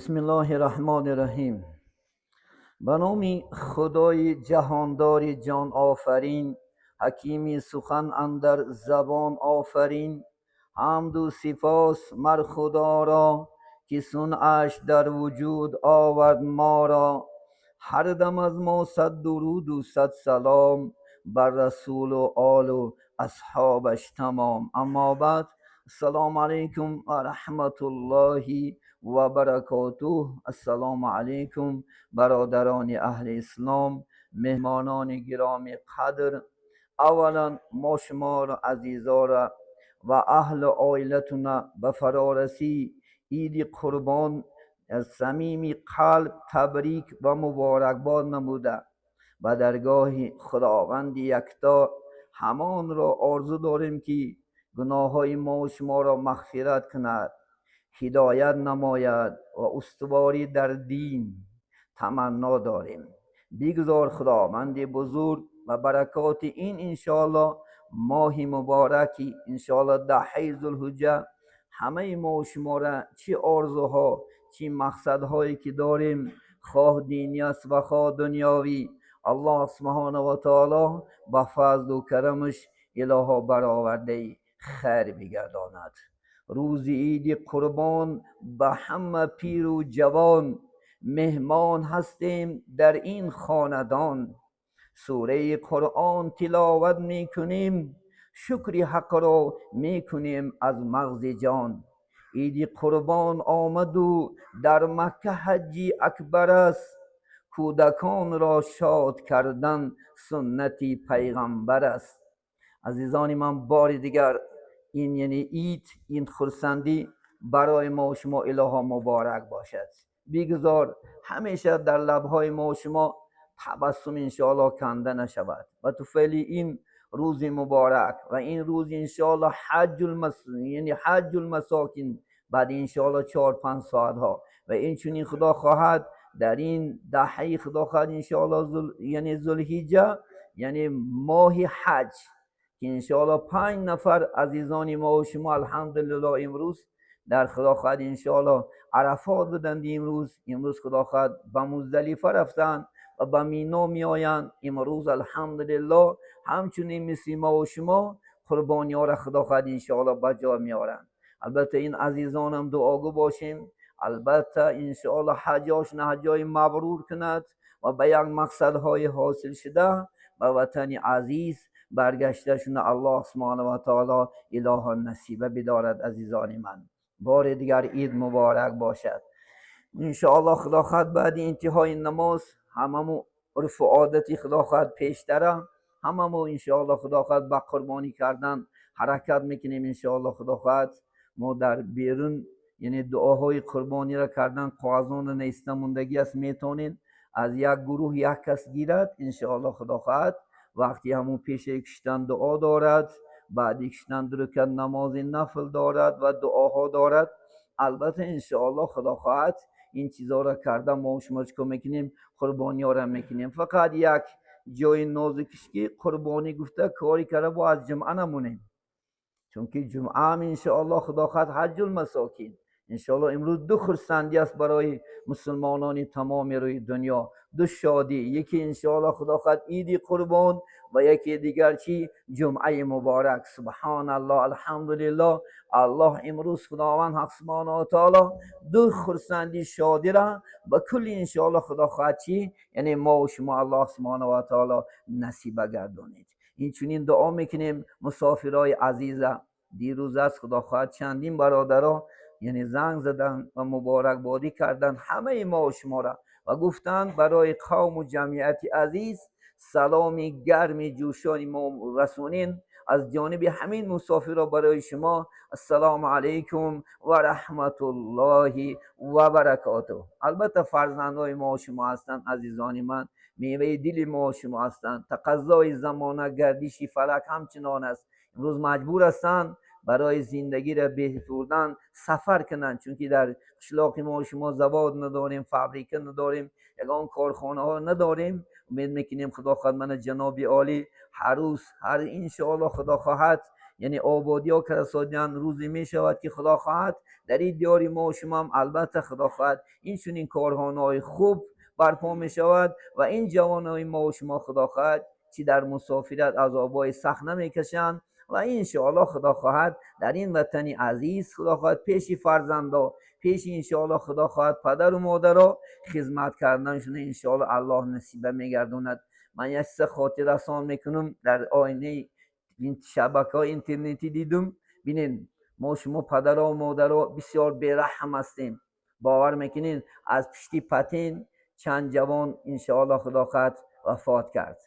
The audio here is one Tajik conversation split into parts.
Бисмиллоҳи раҳмони раҳим. Ба номи Худои ҷаҳондори ҷонофарин, ҳакими сухан андар забон офарин. Ҳамду сипос мар Худоро, ки сунъаш дар вуҷуд овард моро. Ҳар дам аз мо сад дуруду сад салом бар расулу олу асҳобаш тамом. Аммо баъд, ассалому алайкум ва раҳматуллоҳи ва баракотуҳ. Ассалому алайкум, бародарони аҳли ислом, меҳмонони гиромӣ қадр. Аввалан мо шуморо, азизора, ва аҳлу оилатуна ба фарорасии Иди Қурбон аз самими қалб табрик ва муборакбод намуда, ба даргоҳи Худованди Якто ҳамонро орзу дорем, ки гуноҳҳои мо шуморо мағфират кунад, ҳидоят намояд ва устуворӣ дар дин таманно дорем. Бигзор Худованди бузург ба баракоти ин, иншоалло, моҳи мубораки, иншоалло, даҳаи Зулҳуҷҷа ҳамаи мо шуморо чӣ орзуҳо, чӣ мақсадҳое ки дорем, хоҳ динӣ аст ва хоҳ дунёвӣ, Аллоҳ субҳонаҳу ва таоло ба фазлу карамаш илоҳо баровардаи хайр бигардонад. Рӯзи Иди Қурбон ба ҳама пиру ҷавон меҳмон ҳастем дар ин хонадон. Сураи Қуръон тиловат мекунем, шукри ҳақро мекунем аз мағзи ҷон. Иди Қурбон омаду дар Макка ҳаҷҷи акбар аст. Кӯдаконро шод кардан суннати пайғамбар аст. Азизони ман, бори дигар ин, яъне ид, ин хурсандӣ барои мо шумо илоҳо муборак бошад. Бигзор ҳамеша дар лабҳои мо шумо табассум, иншоалло, канда нашавад. Ба туфайли ин рӯзи муборак ва ин рӯз, иншоалло, яъне ҳаҷҷул масокин баъд, иншоалло, 4-5 соатҳо ва инчунин, Худо хоҳад, дар ин даҳаи, Худо хоҳад, иншоалло, яъне Зулҳиҷҷа, яъне моҳи ҳаҷ, ки иншоалло 5 нафар азизони мо шумо, алҳамдулилло, имрӯз дар, Худо хоҳад, иншоалло, Арафот буданд. Имрӯз, Худо хоҳад, ба Муздалифа рафтанд ва ба Мино меоянд. Имрӯз, алҳамдулилло, ҳамчунин мисли мо шумо қурбониҳоро, Худо хоҳад, иншоалло, ба ҷо меоранд. Албатта, ин азизонам дуогӯ бошем. Албатта, иншоалло, ҳаҷошона ҳаҷои мабрур кунад ва ба як мақсадҳои ҳосил шуда ба ватани азиз баргашташона Аллоҳ субҳонаҳу ва таоло илоҳо насиба бидорад. Азизони ман, бори дигар ид муборак бошад. Иншоалло, Худо хоҳад, баъди интиҳои намоз ҳамаму урфу одати, Худо хоҳад, пештара ҳамамо, иншоалло, Худо хоҳад, ба қурбонӣ кардан ҳаракат мекунем. Иншоалло, Худо хоҳад, мо дар берун, яъне дуоҳои қурбониро кардан коғазонро наиста мондагӣ аст. Метавонед аз як гурӯҳ як кас гирад. Иншоалло, Худо хоҳад, вақти ҳамун пешаи киштан дуо дорад, баъди киштан ду ракат намози нафл дорад ва дуоҳо дорад. Албатта, иншоалло, Худо хоҳад, ин чизҳоро карда мо шумо чӣ кор мекунем? Қурбониҳоро мекунем. Фақат як ҷои нозукиш, ки қурбонӣ гуфта кори карда бо аз ҷумъа намонем, чунки ҷумъаам, иншоалло, Худо хоҳад, ҳаҷҷул масокин. Иншоалло, имрӯз ду хурсандӣ аст барои мусулмонони тамоми рӯи дунё, ду шодӣ: яке, иншоалло, Худо хоҳад, Иди Қурбон ва яке дигар чӣ? Ҷумъаи муборак. Субҳоналлоҳ, алҳамдулиллоҳ. Аллоҳ имрӯз, Худованд ҳақ субҳонаҳу ва таоло, ду хурсандӣ, шодира ба кулли, иншоалло, Худо хоҳад, чӣ, яъне мо шумо Аллоҳ субҳонаҳу ва таоло насиба гардонед. Инчунин дуо мекунем мусофирои азиза. Дирӯз аст, Худо хоҳад, чандин бародаро, яъне занг заданд ва муборакбодӣ карданд ҳамаи мо шуморо ва гуфтанд: барои қавму ҷамъияти азиз саломи гарми ҷӯшони мо расонин. Аз ҷониби ҳамин мусофиро барои шумо ассалому алайкум ва раҳматуллоҳи ва баракотуҳ. Албатта, фарзандҳои мо шумо ҳастанд, азизони ман, меваи дили мо шумо ҳастанд. Тақаззои замона, гардиши фалак ҳамчунон аст. Имрӯз маҷбур ҳастанд барои зиндагиро беҳ бурдан сафар кунанд, чунки дар қишлоқи мо шумо завод надорем, фабрика надорем, ягон корхонаҳо надорем. Умед мекунем, Худо хоҳад, мана ҷаноби олӣ ҳар рӯз, ҳар, иншоалло, Худо хоҳад, яъне ободиҳо карасодиан. Рӯзе мешавад, ки, Худо хоҳад, Дар ин диёри мо шумо ҳам, албатта, худо хоҳад, ин чунин корхонаҳои хуб барпо мешавад ва ин ҷавонони мо шумо, худо хоҳад, чӣ дар мусофират азобҳои сахт намекашанд ва иншоаллоҳ, худо хоҳад, дар ин ватани азиз, худо хоҳад, пеши фарзандо, пеши, иншоаллоҳ, худо хоҳад, падару модаро хизмат карданашон, иншоаллоҳ, Аллоҳ насиба мегардонад. Ман як чиза хотиррасон мекунам. Дар оинаи шабакаҳои интернетӣ дидум. Бинед, мо шумо падаро, модаро бисёр бераҳм ҳастем. Бовар мекунед, аз пишти патент чанд ҷавон, иншоаллоҳ, худо хоҳад, вафот кард.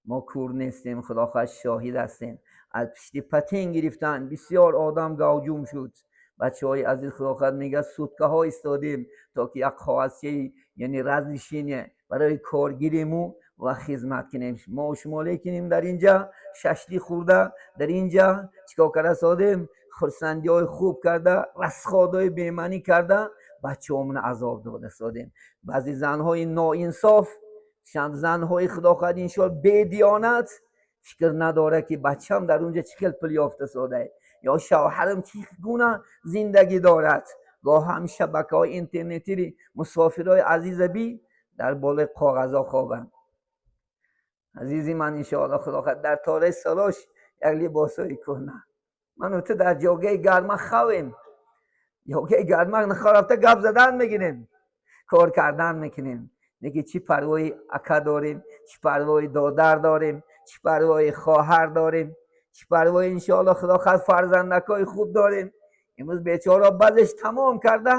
Мо кур нестем, худо хоҳад, шоҳид ҳастем. Аз пишти патент гирифтан бисёр одам гавҷум шуд. Бачаҳои азиз, худо хоҳад, мегӯяд, суткаҳо истодем, то ки як коғазчаи, яъне разрешение барои кор гириму ва хизмат кунем мо шумо. Лекинем дар инҷа шашлик хӯрда, дар инҷа чикор карда содем, хурсандиҳои хуб карда, расходҳои бемаънӣ карда, бачаҳомона азоб дода содем. Баъзе занҳои ноинсоф, занҳои, худо хоҳад, иншоалло, бедиёнат фикр надорад, ки бачам дар унҷа чӣ хел пул ёфта содае ё шавҳарам чӣ гуна зиндагӣ дорад. Гоҳ ҳам шабакаҳои интернетири мусофирҳои азиза би дар болои коғазҳо хобанд. Азизи ман, иншоалло, худо хоҳад, дар тораи солош як либосҳои кӯҳна. Ману ту дар ҷогаи гарма хавем, ҷогаи гарма рафта гап задан мегирем, кор кардан мекунем. Лекин чӣ парвои ака дорем, чӣ парвои додар дорем, чӣ парвои хоҳар дорем, чӣ парвои, иншоалло, худо хоҳад, фарзандакҳои хуб дорем. Имрӯз бечора баъзеш тамом карда,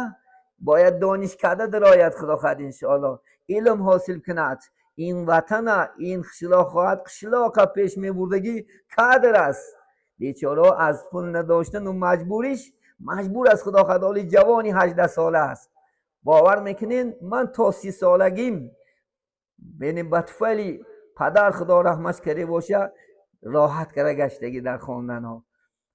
бояд донишкада дарояд, худо хоҳад, иншоалло, илм ҳосил кунад. Ин ватана, ин қишлоқ хоҳад, қишлоқа пеш мебурдагӣ кадр аст. Бечораҳо аз пул надоштану маҷбуриш маҷбур аст, худо хоҳад, ҳоли ҷавони 18-сола аст. Бовар мекунед, ман то 30 солагим, яъне ба туфайли падар, худо раҳмаш карда боша, роҳат карда гаштагӣ дар хонданҳо.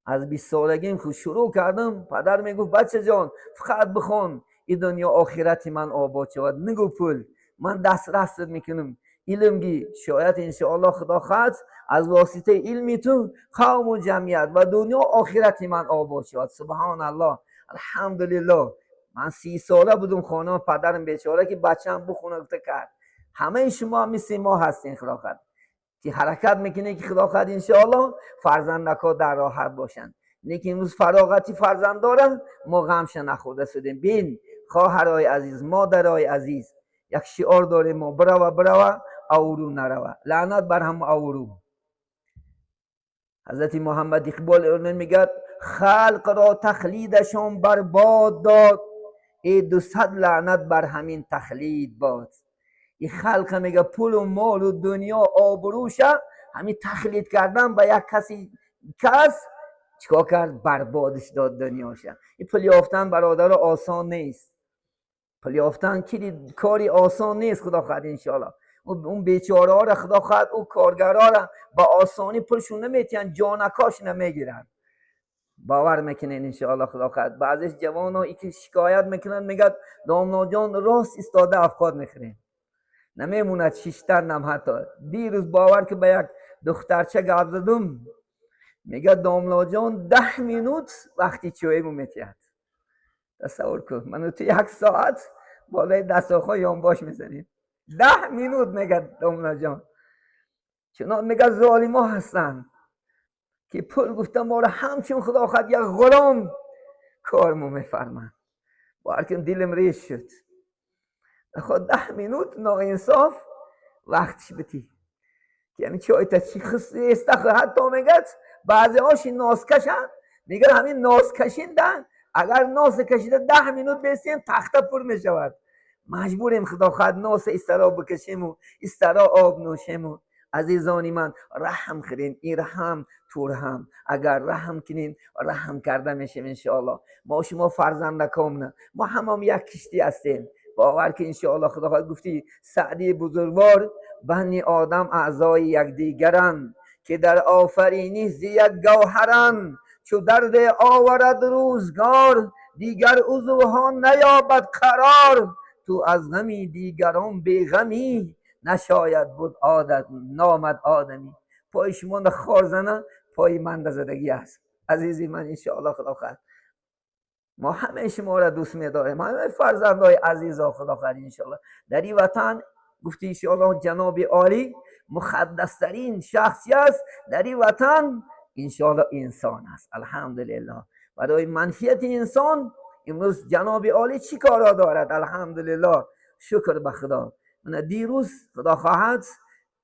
Аз 20 солагим шурӯъ кардам. Падар мегуфт: «Бачаҷон, фақат бихон, и дунё охирати ман обод шавад. Нигӯ пул, ман дастрастат мекунам, илмги шояд, иншоаллоҳ, худо хоҳад, аз воситаи илми ту қавму ҷамъият ва дунё охирати ман обод шавад». Субҳоналлоҳ, алҳамдулиллоҳ. Ман 30 сола будум, хонама падарам бечора, ки бачаам бихона гуфта кард. Ҳамаи шумо мисли мо ҳастин, худо хоҳад, ки ҳаракат мекунед, ки, худо хоҳад, иншоаллоҳ, фарзандакҳо дар роҳат бошанд. Лекин имрӯз фароғати фарзанддорам мо ғамша нахӯрда шудем. Бин, хоҳарои азиз, модарои азиз, як шиор дорем мо: «Бирава, бирава, аврӯ нарава». Лаънат бар ҳама аврӯ. Ҳазрати Муҳаммад Иқбол мегӯяд: «Халқро тақлидашон барбод дод, э 200 лаънат бар ҳамин тақлид бод». И халқа, мега, пулу молу дунё, обрӯша ҳамин тақлид кардан ба як каси кас чикор кард? Барбодиш дод дунёша. И пул ёфтан, бародаро, осон нест. Пул ёфтан кори осон нест, худо хоҳад, иншоалло. Он бечораҳоро, худо хоҳад, ӯ коргарҳоро ба осонӣ пулшон наметиҳанд, ҷонакошона мегиранд. Бовар мекунед, иншоалло, худо хоҳад, баъзеш ҷавоно ки шикоят мекунанд, мегӯяд: «Домлоҷон, рост истода авқот мехӯрем, намемонад шиштанам». Ҳатто дирӯз, бовар ки, ба як духтарча гап задум, мегӯяд: «Домлоҷон, 10 минут вақти чоиму метиҳад». Тасаввур кун, ману ту як соат болои дастархон ёнбош мезанем, 10 минут. Мегӯяд: «Домлоҷон, чунон, мегӯяд, золимо ҳастанд, ки пул гуфта моро ҳамчун, худо хоҳад, як ғулом кормо мефарманд». Бовар кун, дилам реш шуд. Ход 10 минут ноинсоф вақтш битӣ, ки ҳамин чойта чи хиста. Ҳатто мегӯяд, баъзеҳоши носкашанд, мегӯяд, ҳамин носкашинда, агар носа кашида 10 минут бесем, тахта пур мешавад. Маҷбурем, худо хоҳад, носа истаро бикашему истаро об нӯшему. Азизони ман, раҳм кунем. Ирҳам турҳам. Агар раҳм кунем, раҳм карда мешем, иншоалло. Мо шумо фарзандакомна, мо ҳамам як киштӣ ҳастем. Бовар ки, иншоалло, худо хоҳад, гуфти Саъдии бузургвор: «Бани одам аъзои якдигаранд, ки дар офариниш зи як гавҳаранд. Чу дарде оварад рӯзгор, дигар узвҳо наёбад қарор. Ту аз ғами дигарон беғамӣ, нашояд буд одат номад одамӣ». Пои шумо хор зана, пои ман задагӣ аст, азизи ман, иншоалло, худо хоҳад. Мо ҳамаи шуморо дӯст медорем, ҳамаи фарзандҳои азизо. Худо хоҳад, иншоалло, дар ин ватан, гуфти, иншоалло, ҷаноби олӣ, муқаддастарин шахси аст дар ин ватан, иншоалло, инсон аст. Алҳамдулиллоҳ, барои манфиати инсон имрӯз ҷаноби олӣ чӣ корҳо дорад. Алҳамдулиллоҳ, шукр ба Худо. Мана дирӯз, Худо хоҳад,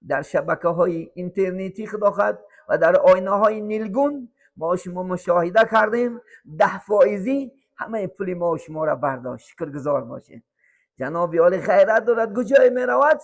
дар шабакаҳои интернетӣ, Худо хоҳад, ва дар оинаҳои нилгун мо шумо мушоҳида кардем, 10 фоизӣ ҳамаи пули мо шуморо бардошт. Шукргузор бошед. Ҷаноби олӣ ғайрат дорад, куҷое меравад,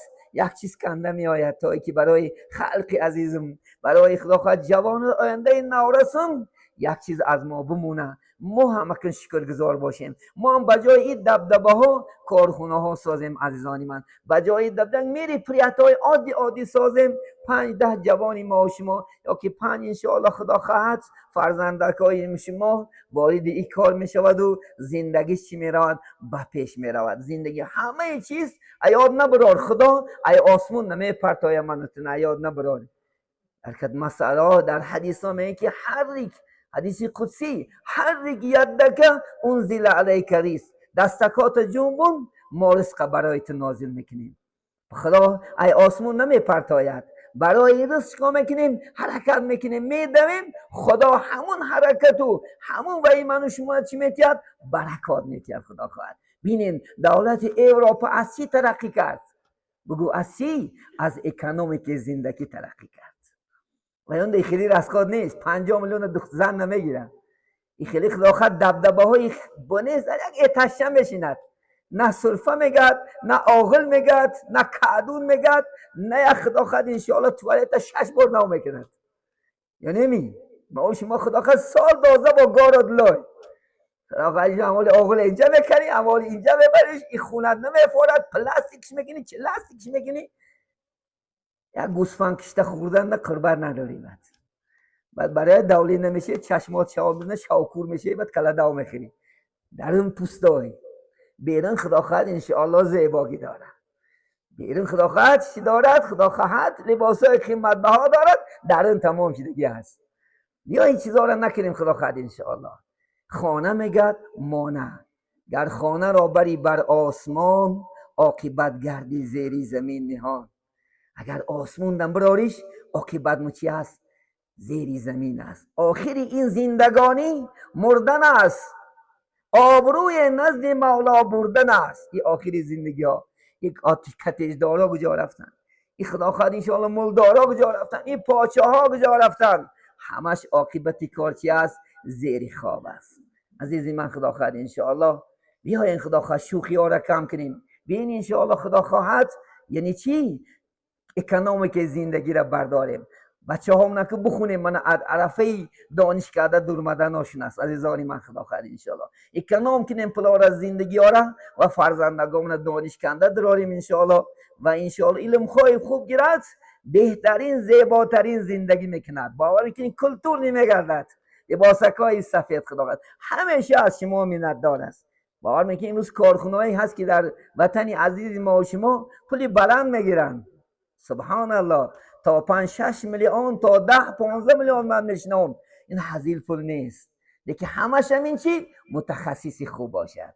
як чиз канда меояд, то ки барои халқи азизм, барои, Худо хоҳад, ҷавону ояндаи наврасум як чиз аз мо бимонад. Мо ҳам акн шукргузор бошем. Мо ҳам ба ҷои ин дабдабаҳо корхонаҳо созем, азизони ман. Ба ҷои дабдаб мероприятиҳои оддӣ оддӣ созем. 5-10 ҷавони мо шумо ё ки панҷ, иншоалло, Худо хоҳад, фарзандакҳои шумо вориди ин кор мешаваду зиндагиш чӣ меравад? Ба пеш меравад зиндагӣ. Ҳамаи чиз аёд набарор, Худо ай осмон намепартоя. Манутун аёд набарор. Дар масъалаҳо, дар ҳадисҳо мегӯянд, ки حرك, ҳадиси қудсӣ: حرك يدك أنزل عليك رزق. Дастакота ҷунбун, мо ризқа барои ту нозил мекунем. Худо ай осмон намепартояд. Барои ризқ чикор мекунем? Ҳаракат мекунем, медавем. Худо ҳамун ҳаракату ҳамун ваи ману шумо чӣ метиҳад? Баракот метиҳад, Худо хоҳад. Бинен, давлати Европа аз чӣ тараққӣ кард? Бугӯ, аз чӣ? Аз экономикаи зиндагӣ тараққӣ кард. Ва он хеле расход нест, 50 миллион зан намегирад. И хеле, Худо хоҳад, дабдабаҳои бонест. Дар як этажча мешинад, на сулфа мегӯяд, на оғил мегӯяд, на каъдун мегӯяд, на як, Худо хоҳад, иншоалло, туалета шаш бор нав мекунад ё неми. Ма шумо, Худо хоҳад, сол 12 бор город лой. Худо хоҳад, амоли оғил инҷа мекунӣ, амоли инҷа мебариш, и хунат намефорад, пластикш мекунӣ, чластикш мекунӣ. Як гӯсфанд кишта хӯрданда қурбат надорӣ. Баъд барои давлӣ намешавӣ, чашмот шавоб мезана, шавкур мешавӣ, баъд каладав мехӯрӣ. Дарун пустой, берун, Худо хоҳад, иншоалло, зебогӣ дорад. Берун, Худо хоҳад, чӣ дорад? Худо хоҳад, либосҳои қиматбаҳо дорад, дарун тамом шидагӣ аст. Биё, ин чизҳоро накунем, Худо хоҳад, иншоалло. Хона мегӯяд мона, гар хонаро бари бар осмон, оқибат гарди зери замин ниҳон. Агар осмондам бирориш, оқибат му чи аст? Зери замин аст. Охири ин зиндагонӣ мурдан аст, обрӯи назди Мавло бурдан аст. Ин охири зиндагиҳо. Ин коттеҷдорҳо куҷо рафтанд? Ин, Худо хоҳад, иншоалло, мулдорҳо куҷо рафтанд? Ин подшоҳҳо куҷо рафтанд? Ҳамаш оқибати кор чи аст? Зери хоб аст. Азизи ман, Худо хоҳад, иншоалло, биёен, Худо хоҳад, шӯхиҳоро кам кунем. Биёин, иншоалло, Худо хоҳад, яъне чӣ, экономикаи зиндагиро бардорем. Бачаҳомона ки бихонем, мана арафаи донишкарда дурмаданошон аст. Азизони ман, Худо хоҳад, иншоалло, эконом кунем пулора, зиндагиҳора ва фарзандагомона донишканда дурорем, иншоалло. Ва иншоалло, илмҳои хуб гирад, беҳтарин, зеботарин зиндагӣ мекунад. Бовар мекунед, культурный мегардад, либосакҳои сафед. Худо хоҳад, ҳамеша аз шумо миннатдор аст. Бовар мекунед, имрӯз корхонаҳое ҳаст, ки дар ватани азизи мо шумо пули баланд мегиранд. Субҳоналлоҳ, то 5-6 миллион, то 10-15 миллион ман мешинавам. Ин ҳазил пул нест, лекин ҳамаш ҳамин чи мутахассиси хуб бошад.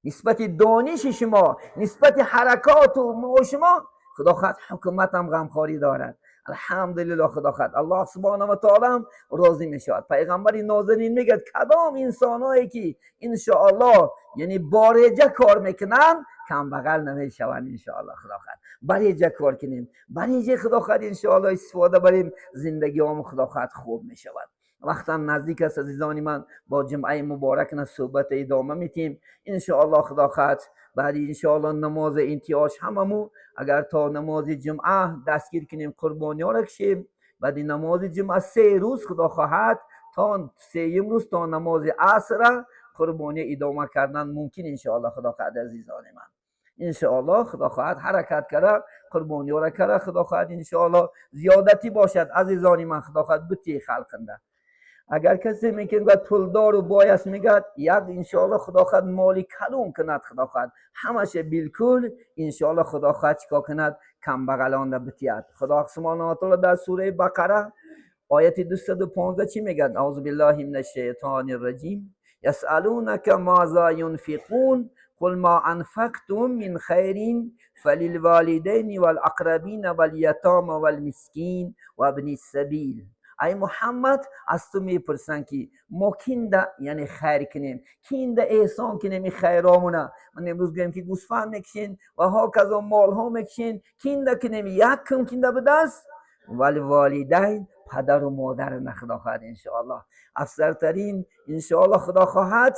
Нисбати дониши шумо, нисбати ҳаракоту мо шумо, Худо хоҳад, ҳукуматам ғамхорӣ дорад. Алҳамдулилло, Худо хоҳад, Аллоҳ субҳана ва таоло ҳам розӣ мешавад. Пайғамбари нозанин мегӯяд: кадом инсонҳое ки, иншоаллоҳ, яъне бореҷа кор мекунанд, камбағал намешаванд. Иншоалло, Худо хоҳад, бареҷа кор кунем, бареҷа, Худо хоҳад, иншоалло, истифода барем, зиндагиҳомо, Худо хоҳад, хуб мешавад. Вақтам наздик аст, азизони ман, бо ҷумъаи муборакна суҳбата идома метиҳем, иншоалло. Худо хоҳад, баъди, иншоалло, намози интиҳош ҳамаму агар то намози ҷумъа дастгир кунем, қурбониҳоро кушем. Баъди намози ҷумъа 3 рӯз, Худо хоҳад, то сеюм рӯз, то намози асра қурбонӣ идома кардан мумкин, иншоалло, Худо хоҳад. Азизони ман, иншоалло, Худо хоҳад, ҳаракат карда, қурбониҳоро карда, Худо хоҳад, иншоалло, зиёдатӣ бошад. Азизони ман, Худо хоҳад, бути халқинда агар касе мекунад, пулдору бой аст, мегӯяд, як, иншоалло, Худо хоҳад, моли калон кунад, Худо хоҳад, ҳамаша билкул, иншоалло, Худо хоҳад, чикор кунад? Камбағалонда битиҳад. Худо субҳонаҳу ва таоло дар сураи Бақара, ояти 215 чӣ мегӯяд? أعوذ بالله من الشيطان الرجيم. يسألونك ماذا ينفقون قل ما أنفقتم من خير فللوالدين والأقربين واليتامى والمسكين وابن السبيل. Ай Муҳаммад, аз ту мепурсанд, ки мо кинда, яъне хайр кунем, кинда эҳсон кунем ин хайромуна. Ман имрӯз гӯем, ки гӯсфанд мекушен ва ҳоказо, молҳо мекушен, кинда кунем, якум кинда будааст? والوالدين, падару модарна. Худо хоҳад, иншоаллоҳ, афзалтарин, иншоаллоҳ, худо хоҳад,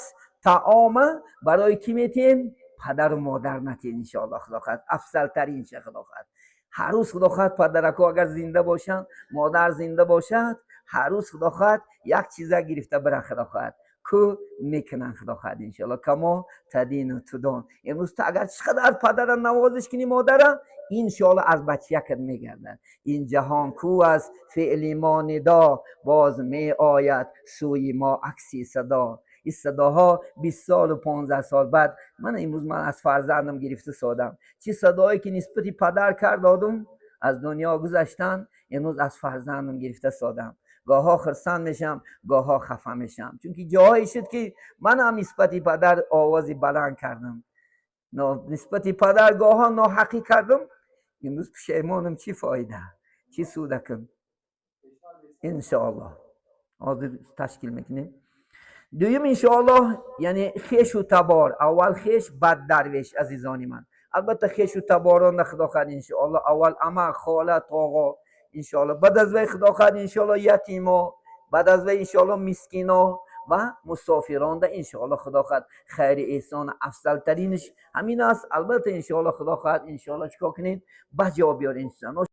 таома барои кӣ метиҳем? Падару модар натиҳем, иншоаллоҳ, худо хоҳад, афзалтаринша. Худо хоҳад, ҳар рӯз, худо хоҳад, падарако агар зинда бошанд, модар зинда бошад, ҳар рӯз, худо хоҳад, як чиза гирифта бира, худо хоҳад, ку мекунанд, худо хоҳад, иншоаллоҳ. كما تدين تدان. Имрӯз ту агар чӣ қадар падара навозиш кунӣ, модара, иншоаллоҳ, аз бачиякат мегардад. Ин ҷаҳон ку аст феъли мо нидо, боз меояд сӯи мо акси садо. Ин садоҳо 20 солу 15 сол баъд. Ман имрӯз ман аз фарзандам гирифта содам. Чӣ садое ки нисбати падар кард додум, аз дунё гузаштан, имрӯз аз фарзандам гирифта содам. Гоҳҳо хурсанд мешам, гоҳҳо хафа мешам, чунки ҷоҳое шуд, ки манам нисбати падар овози баланд кардам, нисбати падар гоҳҳо ноҳақӣ кардам. Имрӯз пушаймонам. Чӣ фоида, чӣ судакам? Иншоаллоҳ, ҳозир ташкил мекунем. Дуюм, иншоаллоҳ, яъне хешу табор. Аввал хеш, баъд дарвеш. Азизони ман, албатта, хешу таборон, худо хоҳад, иншоаллоҳ, аввал ама, хола, тоғо, иншоаллоҳ, баъд аз вай, худо хоҳад, иншоаллоҳ, ятимо, баъд аз вай, иншоаллоҳ, мискино ва мусофиронда, иншоаллоҳ, худо хоҳад, хайри эҳсон афзалтаринаш ҳамин аст. Албатта, иншоаллоҳ, худо хоҳад, иншоаллоҳ, чикор кунед? Ба ҷо биёр инсон.